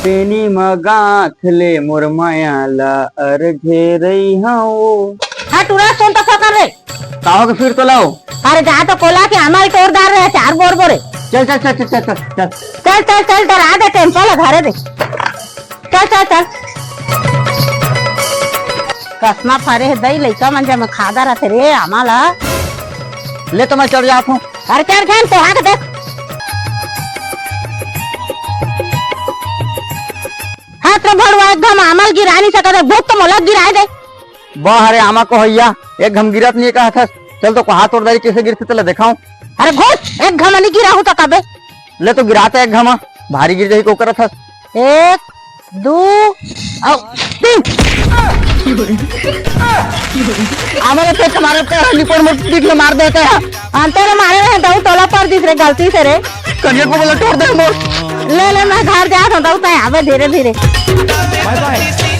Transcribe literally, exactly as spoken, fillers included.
तेनी म गांठ ले मोर माया ला अर घेरई हंव। हाँ, टूरा, सुन तो सकर रे। का हो के फिर तो लाओ। अरे जा तो कोला के आमा ल टोर डार रहे चार बोर बोरे। चल, चल, चल, चल, चल, चल। चल, चल, चल, डरा दे टेम्पो ला घरे दे। चल, चल, चल। कसमा फरे हे दई, लइका मन जमे खा डारथे रे आमा ला। ले तो मैं चढ़ जात हंव। अरे चढ़ झन, तोहा के देख। हाथ रे भड़वा, एक घम आमा ल गिरा नइ सकत हे, बहुत तो मोला गिराय दे। वाह रे आमा को हैया, एक घम गिरत नइ हे कहत हस। चल तो कोहा तोर दारी कइसे गिरथे तेला देखांव। अरे घुस, एक घम नइ गिराहूं त कबे। ले तो गिरा त एक घम, भारी गिर जाही को करत हस। एक, दू, अउ तीन। आमा रे, तें मारत का लिपोन मोर पीठ में मार देते हैं। अंते रे मारे रहे, दऊ टोला पर दिस रे, गलती से रे। करिया को बोला तोड़ दे मोर। ले, ले, मैं घर जात हंव, दऊ तैं आबे धीरे, धीरे। बाय, बाय।